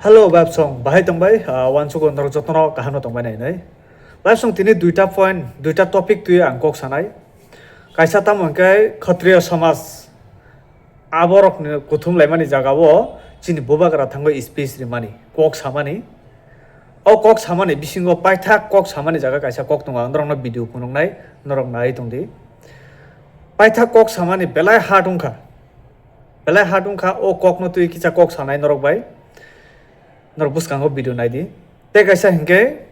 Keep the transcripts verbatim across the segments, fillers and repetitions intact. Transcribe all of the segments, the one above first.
Hello, Babsong, bahai tongbai, ah, wansugo norok jotono kaham no tongbai nai nai. Babsong tini duita point, duita topic twi ang kok sanai. Kaisa tamo hwnkhe Khatriya Samaj, aborokni kuthum laimani jagao chini bubagra thangwi speech rimani, kok samani. O kok samani bisingo paithak kok samani jaga kaisa kok tongo, ang norokno video phunuknai, norok nai tongdi. Paithak kok samani belai hard wngkha. Belai hard wngkha, o kokno twi kisa kok sanai norok bai. Norok bwskango video naidi. Tei kaisa hinkhe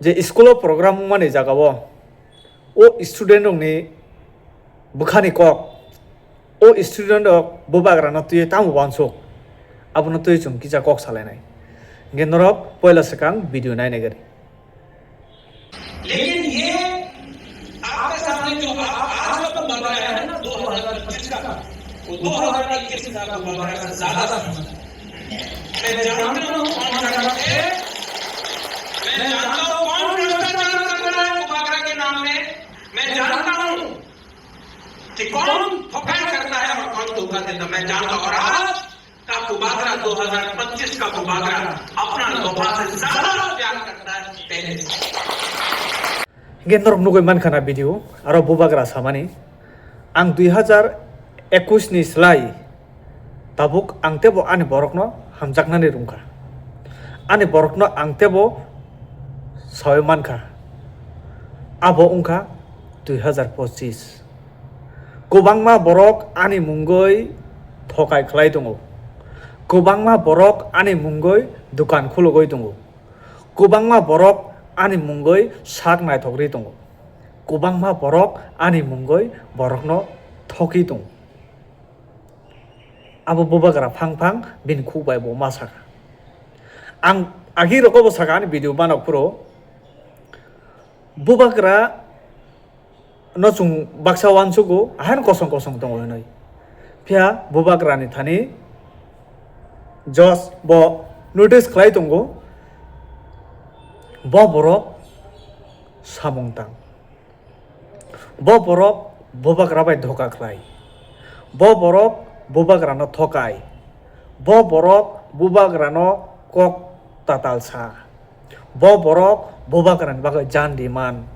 je school o program wngmani jagao o student rokni bwkhani kok, o student rok bubagrano twi tamo wansuk, abono twi chwng kisa kok salainai. Hinkhe norok poila swkang video nainai gari. लेकिन ये आपके सामने जो आप आज का बन रहा है ना दो हज़ार पच्चीस का, वो दो हज़ार इक्कीस का बन रहा है ज्यादा था। मैं जानता हूँ कौन कर रहा है, मैं जानता हूँ कौन भ्रष्टाचार कर रहा है बाबरा के नाम में, मैं जानता हूँ कि कौन धोखा करता है और कौन धोखा देता है, मैं जानता हूँ। और आज का बुबागरा दो हज़ार पच्चीस का बुबागरा अपना दफा से ज्यादा प्यार करता है पहले से। Hinkhe norok nugwi mankha na video, aro bubagra samani, ang dui hazar ekush ni slai tabuk ang tebo ani borokno hamjaknani rwngkha. Ani borokno ang tebo sawi mankha. Abo wngkha dui hazar pochis. Kwbangma borok ani mungwi thokai khlai tongo. Kwbangma borok ani mungwi dukan khulugwi tongo. Kwbangma borok ani mungwi sak naithok ri tongo. Kwbangma borok ani mungwi borokno thokwi tongo. Abo bubagra phang phang bini khuk bai bo ma sakha. Ang agi rogo bo sakha ani video manok phuru. Bubagra no chwng baksa uansugo, ahan kosong kosong tongo hinwi. Phiya bubagrani thani judge bo notice khlai tongo, bo borok samung tang. Bo borok bubagra bai dhoka khlai. Bo borok bubagrano thokai. Bo borok bubagrano kok tatal sa. Bo borok bubagrani bagwi jan di man.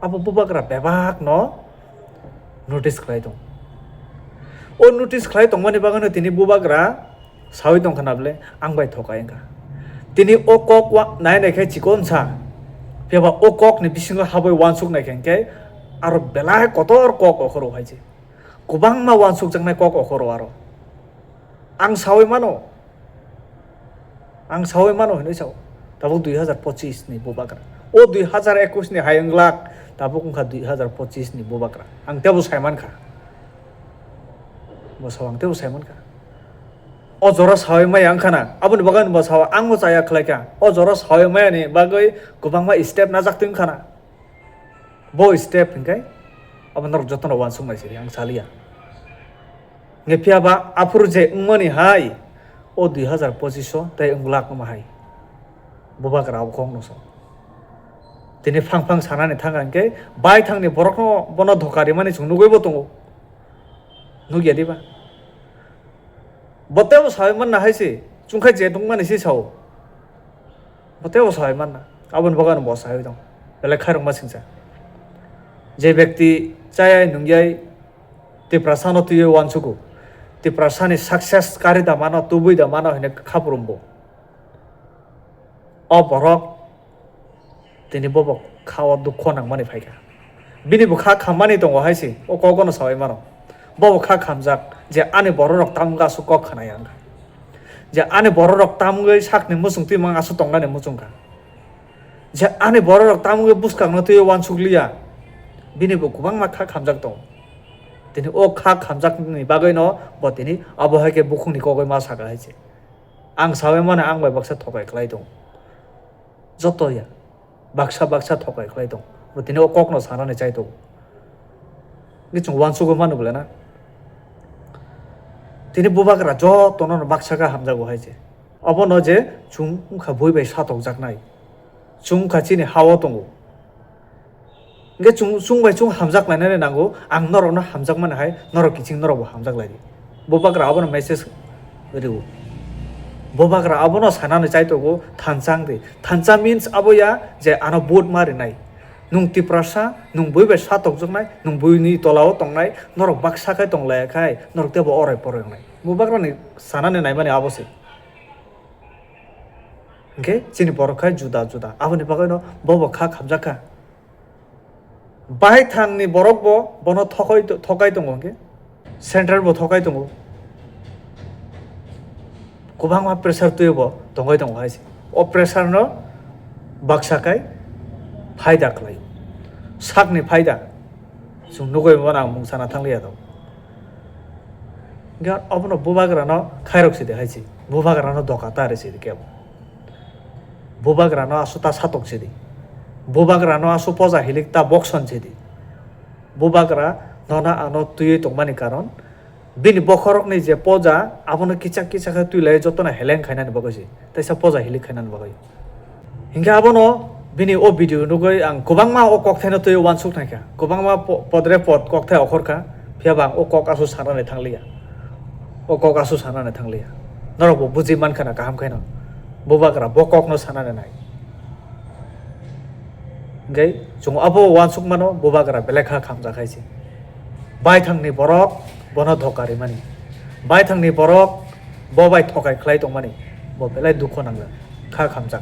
Abo bubagra bebak no notice khlai tong. O notice khlai tongmani bagwino tini bubagra sawi tongkha na bwle, ang bai thokai wngkha. Tini o kok wa-, nai nai khe chikon sa. Phiya ba o kokni bisingo habwi uansuk nai khe hwnkhe aro belai kotor kok okhoro hai se. Kwbangma uansukjaknai kok okhoro aro. Ang sawi mano. Ang sawi mano hinwi sao. Tabuk dui hazar pochis ni bubagra. O dui hazar ekush ni hai wnglak, tabuk wngkha dui hazar pochis ni bubagra. Ang tebo sai mankha. Bo sao ang tebo sai mankha. O jora sawi maya wngkha na. Aboni bagwi bo sao ang bo chaya khlai kha. O jora sawi maya ni bagwi kwbangma step najak twi wngkha na. Bo step hinkhe abo norok jotono uansuk nai sidi ang saliya. Nge phiya ba aphuru je wngmani hai o dui hazar pochis o tei wngwlak wngma hai. Bubagra abo kok no sa. Tini phang phang sanani thang hinkhe baithangni borokno bono dhoka rimani chwng nugwi bo tongo. Nugya diba? Bo tebo sawi manna hai se, chwngkha je tongmani se sao. Bo tebo sawi manna. Aboni bagwi ano bo sawi tong. Belai khairokma singcha. Je bekti chayai nungyai Tiprasano twiwi uansugo. Tiprasani success kari da mano, tubui da mano hinwi khaphuru bo. O borok tini bobo kha o dukho nangmani phaikha. Bini bo kha khammani tongo hai se, o kok bono sawi mano. Bobo kha khamjak je ani bororok tamungwi aswk kok khwnai ang kha. Je ani bororok tamungwi sakni muchung twi mang aswk tongnani muchung kha. Je ani bororok tamungwi bwskangno twiwi uansuk liya. Bini bo kwbangma kha khamjak tongo. Tini o kha khamjakni bagwino bo tini abo hai khe bukhukni kogwi ma sakha hai se. Ang sawi mano ang bai baksa thokai khlai tongo. Joto ya. Baksa baksa thokai khlai tongo. Bo tini o kokno sanani chai tongo. Ni chwng uansugwi mano bwle na. Tini bubagra jotono no baksa khe hamjago hai se. Obono je chwng wngkha bui bai satokjaknai. Chwng wngkha chini ha-o tongo. Hingke chwng, chwng bai chwng hamjak lainani nango, ang norokno hamjakmani hai, norok kiching norokbo hamjak lai di. Bubagra abono message rw. Bubagra abono sanani chai tongo, thansa wng di. Thansa means abo ya je ano vote ma rinai. Nwng Tiprasa, nwng bui bai sa tokjaknai, nwng buini tolao tongnai, norok baksa khai tong laiya khai, norok teibo orai porai wngnai. Bubagrani sanani naimani abo se. Hwnkhe chini borok khai juda juda. Aboni bagwino bobo kha khamjak kha. Baithangni borok bo bono thokoi, thokai tongo hwnkhe. Central bo thokai tongo. Kwbangma pressure twiwi bo tongoi tongo hai se. O pressure no baksa khai phaida khlai. Sakni phaida. Chwng nugui mano ang mung sana thangliya to. Hwnkhe obono bubagrano khairok sidi hai se. Bubagrano doka ta rw sidi kebo. Bubagrano asu ta satok sidi. Bubagrano asu poja hilik ta bokson sidi. Bubagra nono ano twiwi tongmani karon bini bokhorokni je poja abono kichak kichak khe twi lai jotono heleng khainani bagwi se. Teisa poja hilik khainani bagwi. Hinkhe abono bini o video nugwi ang kwbangma o kokthaino twiwi uansuk naikha. Kwbangma po-, podre pod kokthai okhorkha. Phiyaba ang o kok asu sanani thangliya. O kok asu sanani thangliya. Norokbo buji mankha na kaham khaino. Bubagra bo kokno sanani nai. Hwnkhe chwng abo uansukmano bubagra belai kha khamjak hai se. Baithangni borok bono dhoka rimani. Baithangni borok bo bai thokai khlai tongmani. Bo belai dukho nangjak. Kha khamjak.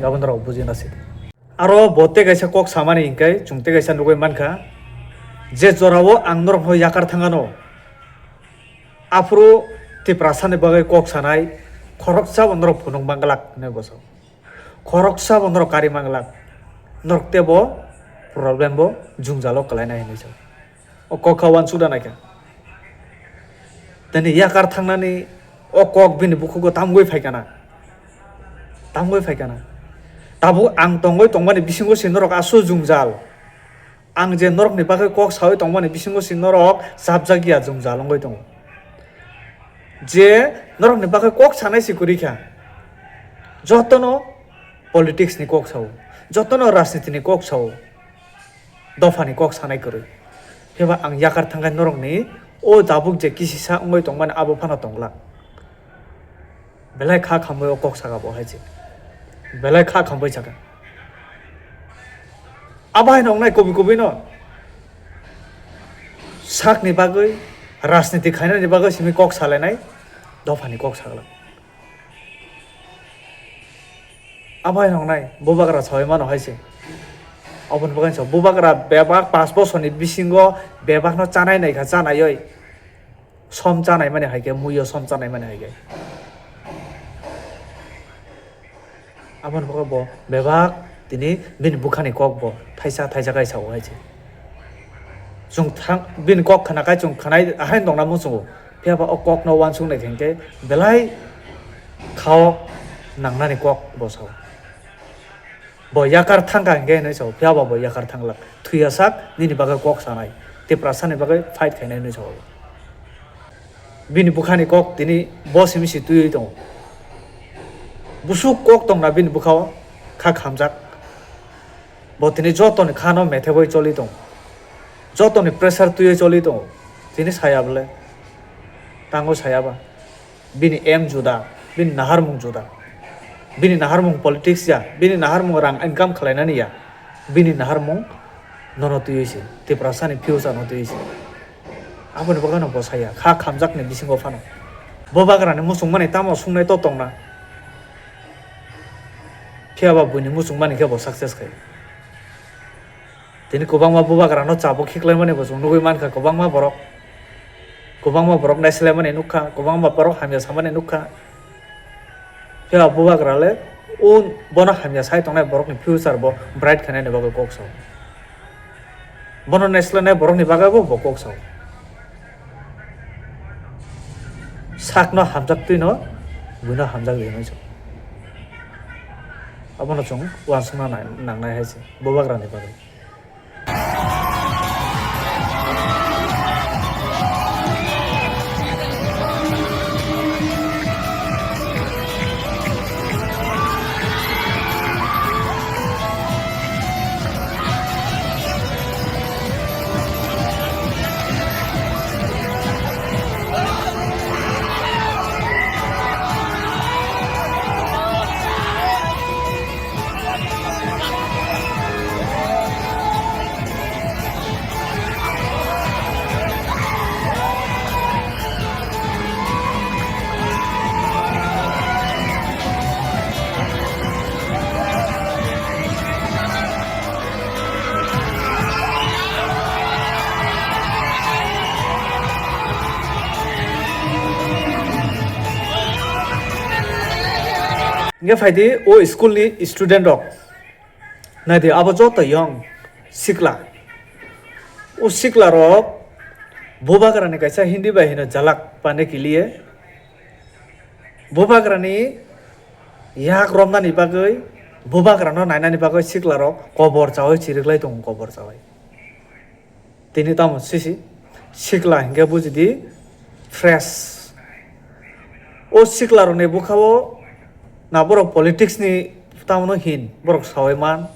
Abono norok bujina sidi. Aro bo tei kaisa kok samani hinkhe chwng tei kaisa nugui mankha, je jorao ang norokno yakar thangano, aphuru Tiprasani bagwi kok sanai khoroksa bo norok phunuk manglak hinwi bo sao. Khoroksa bo norok kari manglak, norok teibo problem bo jwngjalo kwlainai hinwi sao. O kok kha uansukda naikha. Tini yakar thangnani o kok bini bukhugo tamgwi phaikana. Tamgwi phaikana. Tabuk ang tongwi tongmani bisingo se norok asu jwngjal. Ang je norokni bagwi kok sawi tongmani bisingo se norok chapjak ya jwngjal wngwi tongo. Je norokni bagwi kok sanai se kwrwi kha. Jotono politics ni kok sao. Jotono rajniti ni kok sao. Dophani kok sanai kwrwi. Phiba ang yakar thangkhe norokni o tabuk je kisisa wngwi tongmani abo phano tongla. Belai kha khambai o kok saka bo hai se. Belai kha khambai saka. Abo hai nongnai kobi kobi no. Sakni bagwi, rajniti khainani bagwi simi kok salainai, dophani kok sakla. Abo hai nongnai, bubagra sawi mano hai se. Oboni bagwi sa, bubagra bebak pash bosorni bisingo bebakno chanai naikha, chanaioi. Som chanai mani hai khe, muiyo som chanai mani hai khe. Aboni bagwi bo bebak tini bini bukhani kok bo thaisa thaisa khai sao hai se. Chwng thang, bini kok khna khai chwng khnai ahai nokna muchungo. Phiya ba o kokno uansuk nai khe belai khao nangnani kok bo sao. Bo yakar thangkha hinkhe hinwi sao, phiya ba bo yakar thanglak. Thwiya sak nini bagwi kok sanai, Tiprasani bagwi fight khainai hinwi sao. Bini bukhani kok tini bo simi si twiwi tongo. Busuk kok tongna bini bukhao kha khamjak. Bo tini jotoni khano methebwi choli tongo. Jotoni pressure twiwi choli tongo. Tini saya bole. Tango saya ba. Bini aim juda, bini naharmung juda. Bini naharmung politics ya, bini naharmung rang income khlainani ya. Bini naharmung nono twiwi se, Tiprasani future no twiwi se. Aboni bagwi no bo saya, kha khamjakni bisingo phano. Bubagrani muchungmani tamo sungnai to tongna. Phiya ba buini muchungmani khe bo success khai. Tini kwbangma bubagrano chabuk khiklaimani bo chwng nugwi mankha, kwbangma borok, kwbangma borok naislaimani nukha, kwbangma borok hamya samani nukha. Phiya bubagra le o bono hamya sai tongnai borokni future bo bright khainani bagwi kok sao. Bono naislainai borokni bagwi bo, bo kok sao. Sakno hamjak twino buino hamjak di hinwi sao. Abono chwng uansukna nang-, nangnai hai se bubagrani bagwi. Hingke phaidi o school ni student rok. Naidi abo joto yong sikla. O sikla rok bubagra ni kaisa Hindi bai hino jalak pane kiliye. Bubagra ni yak romnani bagwi, bubagra no nainani bagwi sikla rok kobor chawi chiriklai tongo, kobor chawi. Tini tamo sisi sikla hingke bujidi fresh. O sikla rokni bwkhao na borok politics ni tamno hin borok sawi man.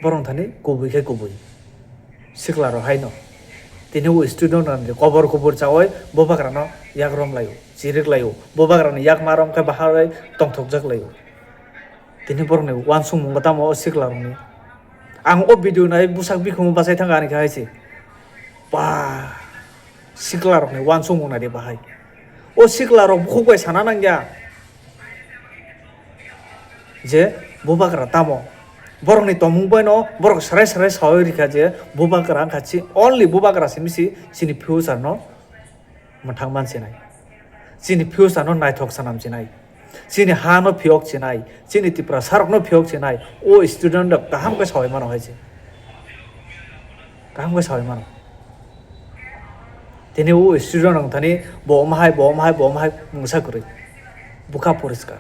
Borok thani kubui khe kubui sikla rok haino. Tini o student rok kobor kubur chawi bubagra no yak rom laio, chirik laio. Bubagra ni yak ma rom khe bahai tongthokjak laio. Tini borok ni uansukmung tamo o sikla rokni. Ang o video nai bwsak bikhumu bachai thangkha ani khe hai se. Ba, sikla rokni uansukmung nai de bahai. O sikla rok bukhuk bai sana nangya je bubagra tamo. Borokni tongmung bai no borok serai serai sawi rikha je bubagra wngkha chi, only bubagra simi si chini future no mwthang man sinai. Chini future no naithok sanam sinai. Chini ha no phiyok sinai. Chini Tiprasa rok no phiyok sinai. O student rok kaham khe sawi mano hai se. Kaham khe sawi mano. Tini o student rok thani bo omo hai, bo omo hai, bo omo hai mungsa kwrwi. Bwkha poriskar.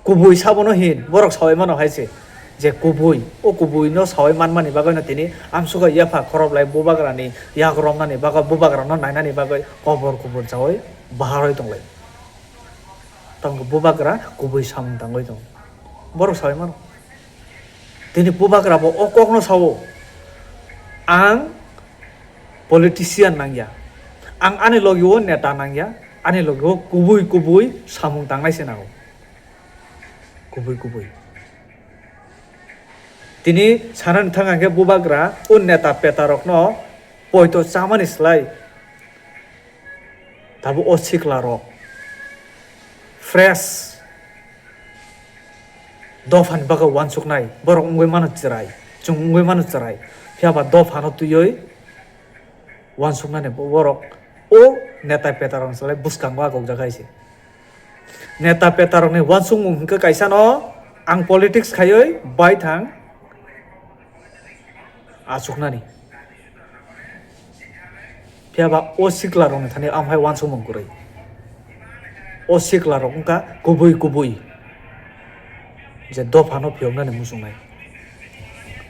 Kubui sabono hin, borok sawi mano hai se. Je kubui, o kubui no sawi manmani bagwi no tini amsukha yapha khoroplai bubagra ni yak romnani bagwi, bubagra no nainani bagwi kobor kubur chawi baharwi tonglai. Tamo bubagra kubui samung tangwi tongo. Borok sawi mano. Tini bubagra bo o kokno sawo. Ang politician nangya. Ang ani logi o neta nangya. Ani logi o kubui kubui samung tangnai se nango. Kubui kubui. Tini sanani thang khe bubagra o neta peta rokno poito chamani slai tabuk o sikla rok fresh dophani bagwi uansuknai borok wngwi mano chwrai, chwng wngwi mano chwrai, phiya ba dophano twiwi uansuknani borok o neta peta rok salai bwskango agokjak hai se. Neta peta rokni uansukmung hwnkhe kaisa no ang politics khaiwi baithang achuknani. Phiya ba o sikla rokni thani amhai uansukmung kwrwi. O sikla rok wngkha kubui kubui je dophano phiyoknani muchungnai.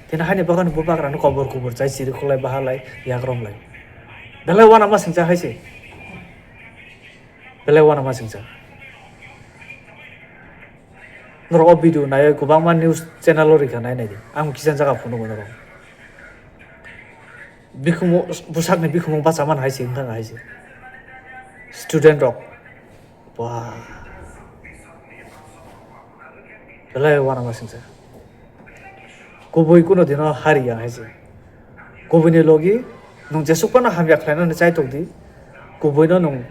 Tini haini bagwi bubagrano kobor kubur chai chiri khulai bahalai yakromlai. Belai uanama singcha hai se. Belai uanama singcha. Norok o video naiwi kwbangma news channel o rikha nai naidi. Ang kisa jaga phunukgo norok. Bikhumu, bwsakni bikhumu bachaman hai se, wngkha hai se. Student rok. Ba. Belai uanama singcha. Kubui kuno dino hari ya hai se. Kubuini logi nwng jesuk phano hamya khlainani chaitok di. Kubuino nwng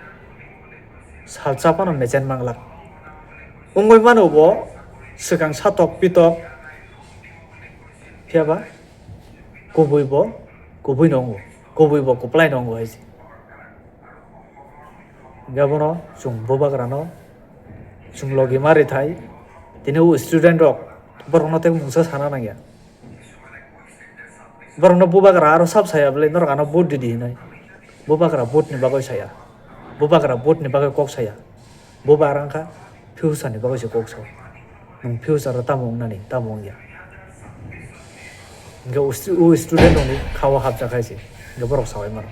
salsa phano mechen manglak. Wngwi mano bo swkang satok pitok. Phiya ba kubui bo kubui no wngo. Kubui bo kwplai no wngo hai se. Hingke abono chwng bubagrano chwng logi ma rithai, tini o student rok borokno tei mungsa sana nangya. Borokno bubagra aro sab saya bwle norok ano vote didi hinwi. Bubagra vote ni bagwi saya. Bubagra vote ni bagwi kok saya. Bubagra wngkha future ni bagwi se kok sao. Nwng future o tamo wngnani, tamo wngya. Hingke o stu-, o student rokni khao hapjak hai se. Hingke borok saui mano.